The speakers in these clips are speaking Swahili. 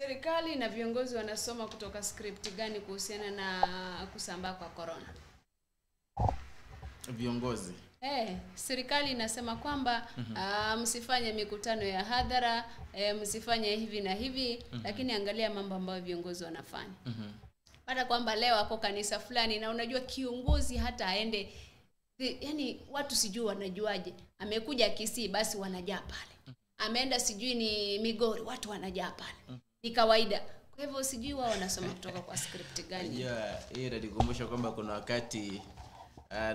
Serikali na viongozi wanasoma kutoka script gani kuhusiana na kusambaa kwa corona? Viongozi. Serikali inasema kwamba msifanye mikutano ya hadhara, msifanye hivi na hivi, lakini angalia mambo ambayo viongozi wanafanya. Baada kwamba leo hapo kanisa fulani, na unajua kiongozi hata aende, yani watu sijui wanajuaje, amekuja Kisii basi wanajaa pale. Ameenda sijui ni Migori, watu wanajaa pale. Ni kawaida. Kwa hivyo sijui wao wanasoma kutoka kwa script gani. Hiyo inanikumbusha kwamba kuna wakati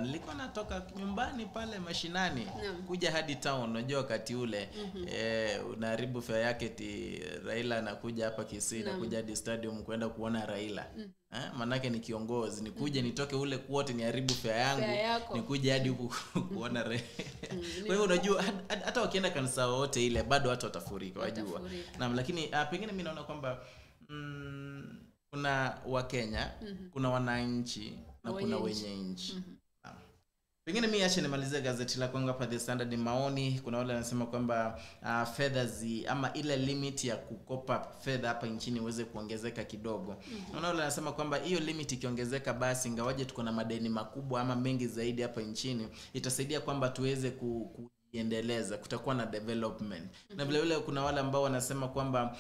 nilikuwa natoka nyumbani pale mashinani kuja hadi town. Unajua wakati ule unaharibu fare yake ti Raila anakuja hapa Kisii na kuja hadi stadium kwenda kuona Raila. Manake ni kiongozi, nikuje nitoke ule kwote niharibu fare yangu nikuje hadi huku kuona Raila. Kwa hivyo unajua hata wakienda kanisa wote ile bado watu watafurika, wajua. Naam, lakini pengine mimi naona kwamba kuna Wakenya, kuna wananchi na kuna wenye nchi. Pengine mimi acha nimalizie gazeti la kwangu hapa The Standard maoni. Kuna wale wanasema kwamba fedha ama ile limit ya kukopa fedha hapa nchini iweze kuongezeka kidogo. Kuna wale wanasema kwamba hiyo limit ikiongezeka basi ingawaje tuko na madeni makubwa ama mengi zaidi hapa nchini, itasaidia kwamba tuweze kuendeleza, kutakuwa na development. Na vile vile kuna wale ambao wanasema kwamba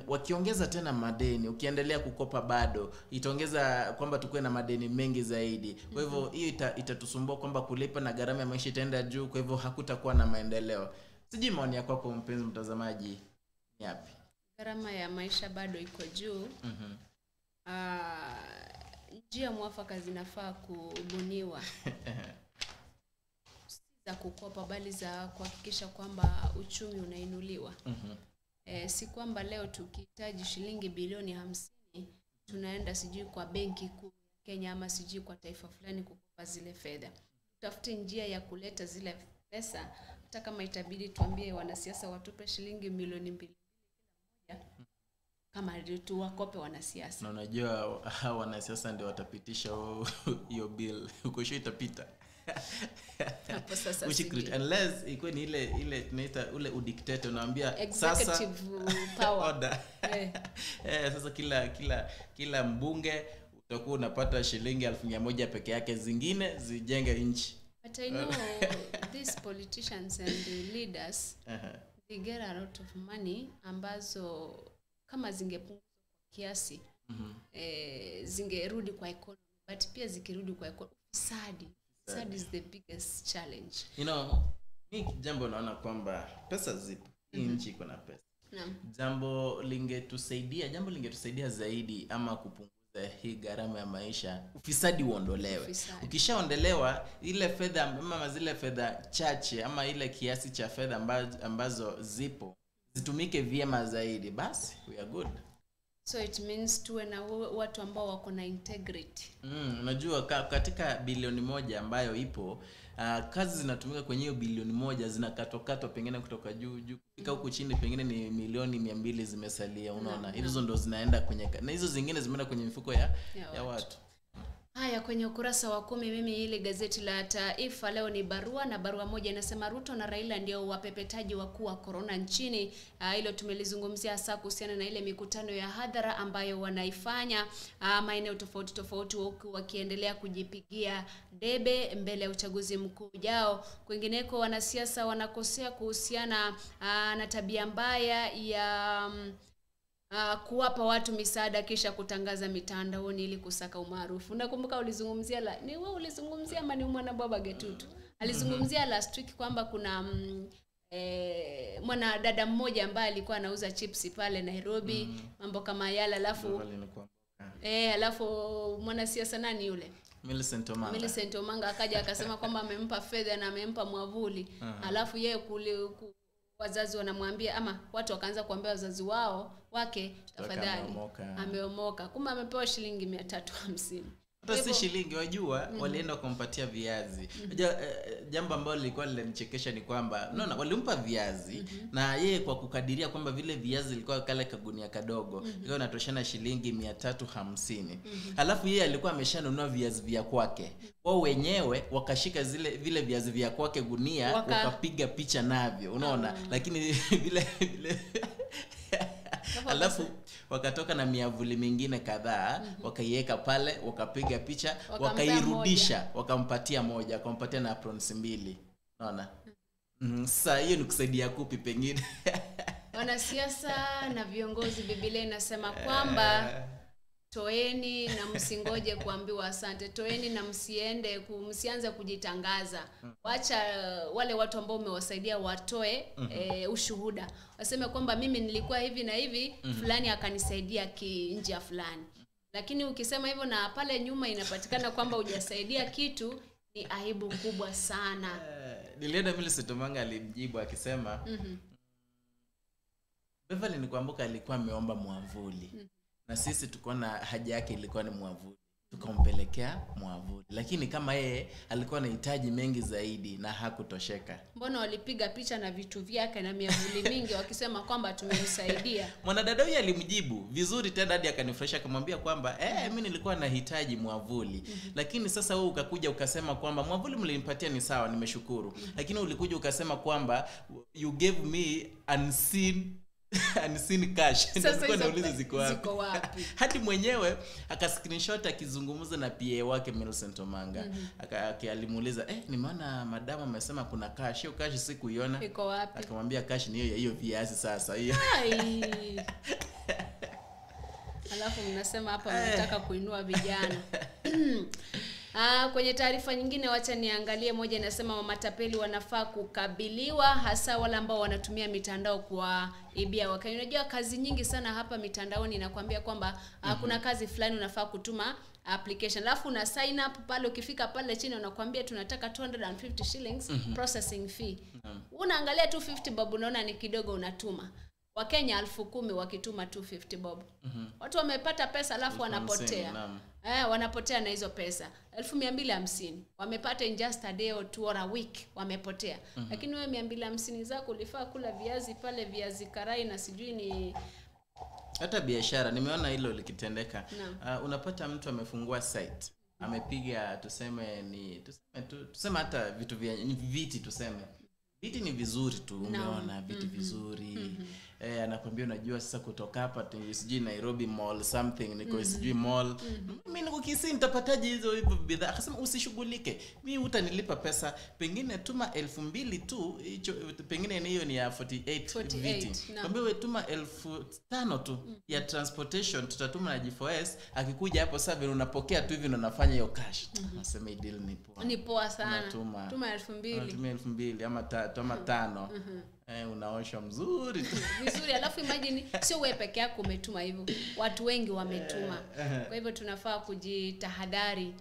wakiongeza tena madeni, ukiendelea kukopa bado itaongeza kwamba tukue na madeni mengi zaidi. Kwa hivyo hiyo itatusumbua kwamba kulipa na gharama ya maisha itaenda juu, kwa hivyo hakutakuwa na maendeleo. Sijui maoni yako kwa mpenzi mtazamaji ni yapi? Gharama ya maisha bado iko juu. Njia mwafaka zinafaa kubuniwa. Za kukopa bali za kuhakikisha kwamba uchumi unainuliwa. Si kwamba leo tukihitaji shilingi bilioni 50 tunaenda sijui kwa benki kuu Kenya ama sijui kwa taifa fulani kukopa zile fedha. Tutafute njia ya kuleta zile pesa, hata kama itabidi tuambie wanasiasa watupe shilingi milioni 2 kama tuwakope wanasiasa. Na unajua wanasiasa ndio watapitisha hiyo bill. Ukosho itapita. Hapo sasa unless ikuwe ni ile tunaita ule udikteta, unaambia executive sasa power order. Sasa kila mbunge utakuwa unapata shilingi 1,100 peke yake, zingine zijenge nchi. But I know these politicians and the leaders they get a lot of money ambazo kama zingepunguzwa kwa kiasi zingerudi kwa economy, but pia zikirudi kwa economy ufisadi is the biggest challenge. You know, mi jambo naona kwamba pesa zipo. Hii nchi iko na pesa. Jambo lingetusaidia zaidi ama kupunguza hii gharama ya maisha, ufisadi uondolewe. Ukishaondolewa ile fedha ama zile fedha chache ama ile kiasi cha fedha ambazo zipo zitumike vyema zaidi, basi we are good. So it means tuwe na watu ambao wako na integrity. Unajua katika bilioni 1 ambayo ipo, kazi zinatumika kwenye hiyo bilioni 1 zinakatwa pengine kutoka juu kufika huku chini, pengine ni milioni 200 zimesalia, unaona. Hizo ndo zinaenda kwenye, na hizo zingine zimeenda kwenye mifuko ya watu. Haya, kwenye ukurasa wa 10 mimi ile gazeti la Taifa Leo ni barua, na barua moja inasema Ruto na Raila ndio wapepetaji wakuu wa corona nchini. Hilo tumelizungumzia hasa kuhusiana na ile mikutano ya hadhara ambayo wanaifanya maeneo tofauti tofauti, huku wakiendelea kujipigia debe mbele ya uchaguzi mkuu ujao. Kwingineko, wanasiasa wanakosea kuhusiana na tabia mbaya ya kuwapa watu misaada kisha kutangaza mitandaoni ili kusaka umaarufu. Nakumbuka ulizungumzia ni wewe ulizungumzia ama ni mwana baba Getutu? Alizungumzia last week kwamba kuna mwana dada mmoja ambaye alikuwa anauza chips pale Nairobi, mambo kama yale, alafu alafu mwanasiasa nani yule? Millicent Omanga akaja akasema kwamba amempa fedha na amempa mwavuli. Alafu yeye wazazi wanamwambia ama watu wakaanza kuambia wazazi wao wake tafadhali ameomoka, kumbe amepewa shilingi 350. Hata si shilingi, wajua walienda kumpatia viazi. Unajua jambo ambalo lilikuwa linanichekesha ni kwamba unaona walimpa viazi na yeye kwa kukadiria kwamba vile viazi vilikuwa kale kagunia kadogo ilikuwa inatoshana shilingi 350. Alafu yeye alikuwa ameshanunua viazi vya kwake. Wao wenyewe wakashika zile vile viazi vya kwake gunia wakapiga picha navyo, unaona. Lakini vile Alafu wakatoka na miavuli mingine kadhaa, wakaiweka pale, wakapiga picha, wakairudisha, wakampatia moja, wakampatia na aprons 2. Unaona? Sasa hiyo ni kusaidia kupi pengine? Wanasiasa na viongozi, Biblia inasema kwamba toeni na msingoje kuambiwa asante. Toeni na msiende msianze kujitangaza. Wacha wale watu ambao umewasaidia watoe ushuhuda. Waseme kwamba mimi nilikuwa hivi na hivi, fulani akanisaidia kinjia fulani. Lakini ukisema hivyo na pale nyuma inapatikana kwamba hujasaidia kitu, ni aibu kubwa sana. Nilienda Millicent Omanga alimjibu akisema Beverly Nikwambuka alikuwa ameomba mwavuli. Na sisi tukaona haja yake ilikuwa ni mwavuli, tukampelekea mwavuli. Lakini kama yeye alikuwa anahitaji mengi zaidi na hakutosheka. Mbona walipiga picha na vitu vyake na miavuli mingi wakisema kwamba tumemsaidia? Mwanadada huyu alimjibu vizuri tena hadi akanifurahisha, akamwambia kwamba mimi nilikuwa nahitaji mwavuli. Lakini sasa wewe ukakuja ukasema kwamba mwavuli mlinipatia ni sawa, nimeshukuru. Lakini ulikuja ukasema kwamba you gave me unseen cash. Ndio nauliza ziko wapi? Hadi mwenyewe aka screenshot akizungumza na PA wake Millicent Omanga. Alimuuliza, nimeona madam amesema kuna cash. Hiyo cash sikuiona. Iko wapi? Akamwambia cash ni hiyo hiyo viazi sasa hiyo. Alafu mnasema hapa mnataka kuinua vijana. Kwenye taarifa nyingine wacha niangalie moja inasema matapeli wanafaa kukabiliwa, hasa wale ambao wanatumia mitandao kuwaibia Wakenya. Unajua kazi nyingi sana hapa mitandaoni inakwambia kwamba kuna kazi fulani unafaa kutuma application. Alafu una sign up pale, ukifika pale chini unakwambia tunataka 250 shillings processing fee. Unaangalia 250 bob unaona ni kidogo, unatuma. Wakenya 10,000 wakituma 250 bob. Watu wamepata pesa alafu wanapotea. Wanapotea na hizo pesa. 250 wamepata in just a day or two or a week wamepotea. Lakini wewe 250 zako ulifaa kula viazi pale, viazi karai na sijui ni hata biashara. Nimeona hilo likitendeka. Unapata mtu amefungua site, amepiga tuseme hata vitu vya viti, tuseme viti ni vizuri tu, umeona viti vizuri. Anakuambia unajua sasa kutoka hapa sijui Nairobi Mall something, niko sijui mall. Mimi niko Kisii, nitapataje hizo hivyo bidhaa? Akasema usishughulike, mimi utanilipa pesa, pengine tuma 2,000 tu, hicho pengine ni hiyo ni ya 48 viti. Kwambia wewe tuma 5,000 tu ya transportation, tutatuma na G4S, akikuja hapo sasa vile unapokea tu hivi na unafanya hiyo cash. Nasema deal ni poa. Ni poa sana. Tuma 2,000. Tuma 2,000 ama 3 ama 5. Unaosha mzuri vizuri. Alafu imagine sio wewe peke yako umetuma hivyo, watu wengi wametuma. Kwa hivyo tunafaa kujitahadhari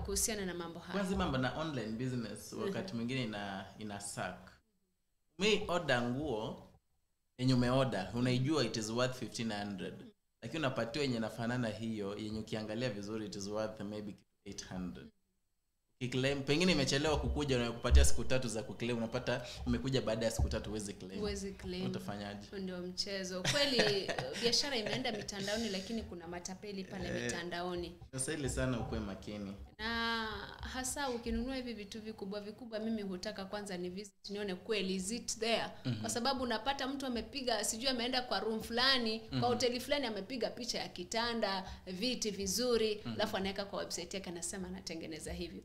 kuhusiana na mambo haya. Kwanza mambo na online business wakati mwingine ina suck. Mimi order nguo yenye umeorder unaijua it is worth 1500, lakini unapatiwa yenye inafanana hiyo yenye ukiangalia vizuri it is worth maybe 800. Claim pengine imechelewa kukuja, na kupatia siku 3 za kuclaim, unapata imekuja baada ya siku 3 huwezi claim. Huwezi claim. Utafanyaje? Ndio mchezo. Kweli biashara imeenda mitandaoni, lakini kuna matapeli pale mitandaoni. Sasa ile sana ukue makini. Na hasa ukinunua hivi vitu vikubwa vikubwa, mimi hutaka kwanza ni visit nione kweli is it there. Kwa sababu unapata mtu amepiga sijui ameenda kwa room fulani, kwa hoteli fulani amepiga picha ya kitanda, viti vizuri, alafu anaweka kwa website yake anasema anatengeneza hivyo.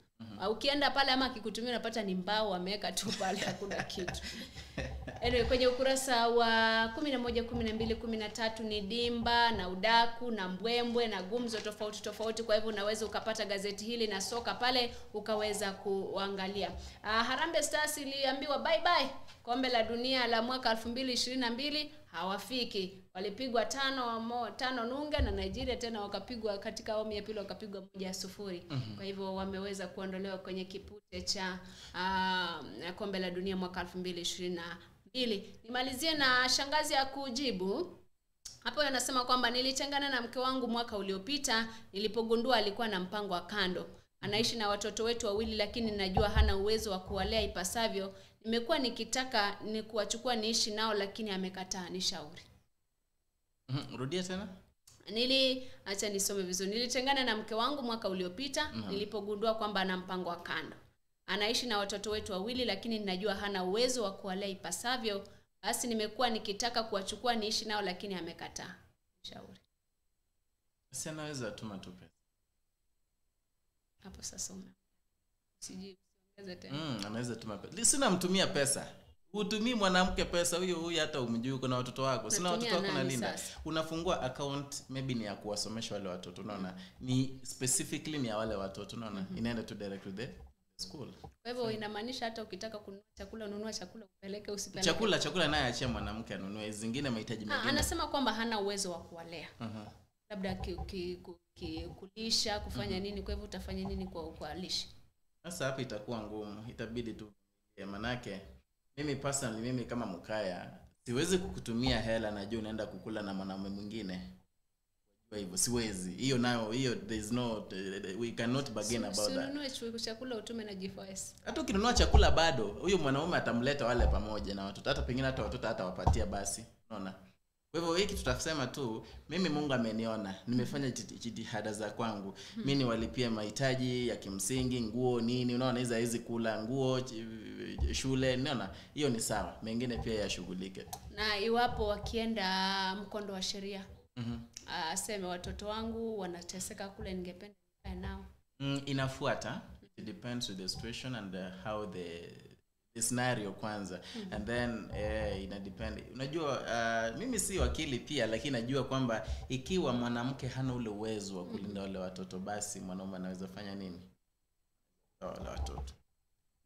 Ukienda pale ama akikutumia unapata ni mbao ameweka tu pale, hakuna kitu. Anyway, kwenye ukurasa wa 11, 12, 13 ni dimba na udaku na mbwembwe na gumzo tofauti tofauti. Kwa hivyo unaweza ukapata gazeti hili na soka pale ukaweza kuangalia. Harambee Stars iliambiwa bye bye, kombe la dunia la mwaka 2022 hawafiki. Walipigwa 5-0 na Nigeria, tena wakapigwa katika awamu ya pili wakapigwa 1-0. Kwa hivyo wameweza kuondolewa kwenye kipute cha kombe la dunia mwaka 2022. Nimalizie na shangazi ya kujibu. Hapo anasema kwamba nilitengana na mke wangu mwaka uliopita nilipogundua alikuwa na mpango wa kando. Anaishi na watoto wetu wawili, lakini najua hana uwezo wa kuwalea ipasavyo. Nimekuwa nikitaka ni kuwachukua niishi nao, lakini amekataa. Nishauri. Rudia tena. Acha nisome vizuri. Nilitengana na mke wangu mwaka uliopita nilipogundua kwamba ana mpango wa kando. Anaishi na watoto wetu wawili, lakini ninajua hana uwezo wa kuwalea ipasavyo. Basi nimekuwa nikitaka kuwachukua niishi nao lakini amekataa. Shauri. Si anaweza tuma tu pesa. Hapo sasa usijiongeze tena. Anaweza tuma pesa. Sina mtumia pesa. Utumii mwanamke pesa, huyo hata umjui, kuna watoto wako. Sina watoto wako nalinda. Unafungua account maybe ni ya kuwasomesha wale watoto, unaona? Ni specifically ni ya wale watoto, unaona? Inaenda to direct to the school. Kwa hivyo inamaanisha hata ukitaka kununua chakula, ununua chakula upeleke, usipeleke. Chakula naye achia mwanamke anunue, zingine mahitaji mengine. Anasema kwamba hana uwezo wa kuwalea. Labda kulisha, kufanya nini, kwa hivyo utafanya nini kwa lishe? Sasa hapa itakuwa ngumu, itabidi tu manake mimi personally, mimi kama Mukaya siwezi kukutumia hela najua unaenda kukula na mwanamume mwingine. Kwa hivyo siwezi. Hiyo nayo, hiyo there is no, we cannot bargain about that. Usinunue chakula utume na G4S. Hata ukinunua chakula bado huyo mwanaume atamleta wale pamoja na watoto, hata pengine hata watoto hata wapatia basi. Unaona? Kwa hivyo hiki tutasema tu mimi Mungu ameniona, nimefanya jitihada za kwangu. Mimi niwalipia mahitaji ya kimsingi, nguo nini, unaona hizo hizi kula, nguo, shule, unaona hiyo ni sawa. Mengine pia yashughulike. Na iwapo wakienda mkondo wa sheria, aseme watoto wangu wanateseka kule, ningependa nikae nao. Inafuata. It depends with the situation and how the scenario kwanza. And then ina depend. Unajua mimi si wakili pia, lakini najua kwamba ikiwa mwanamke hana ule uwezo wa kulinda wale watoto, basi mwanaume anaweza fanya nini? Wale watoto.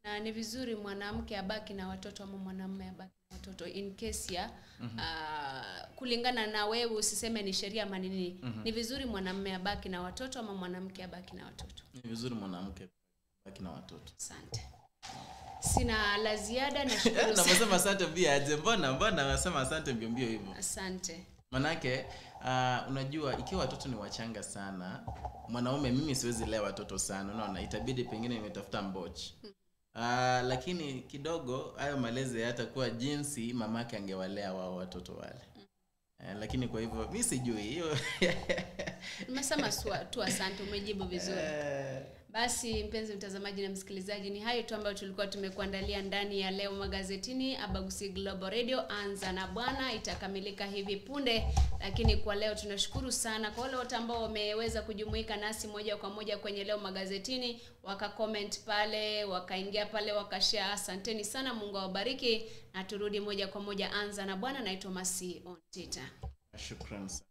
Na ni vizuri mwanamke abaki na watoto ama mwanamume abaki na watoto in case ya kulingana na wewe, usiseme ni sheria ama nini. Ni vizuri mwanamume abaki na watoto ama mwanamke abaki na watoto. Ni vizuri mwanamke abaki na watoto. Asante. Sina la ziada, nashukuru. Nasema asante pia aje, mbona nasema asante mbio hivyo. Asante. Manake unajua ikiwa watoto ni wachanga sana, mwanaume mimi siwezi lea watoto sana, unaona itabidi pengine nimetafuta mbochi. Lakini kidogo hayo malezi hayatakuwa jinsi mamake angewalea wao watoto wale. Lakini kwa hivyo mimi sijui hiyo. Nimesema tu asante, umejibu vizuri. Basi mpenzi mtazamaji na msikilizaji, ni hayo tu ambayo tulikuwa tumekuandalia ndani ya leo magazetini. Abagusi Global Radio, anza na bwana, itakamilika hivi punde. Lakini kwa leo tunashukuru sana kwa wale wote ambao wameweza kujumuika nasi moja kwa moja kwenye leo magazetini, waka comment pale, wakaingia pale, wakashare. Asanteni sana, Mungu awabariki, na turudi moja kwa moja anza na bwana. Naitwa Masi Ontita. Shukrani sana.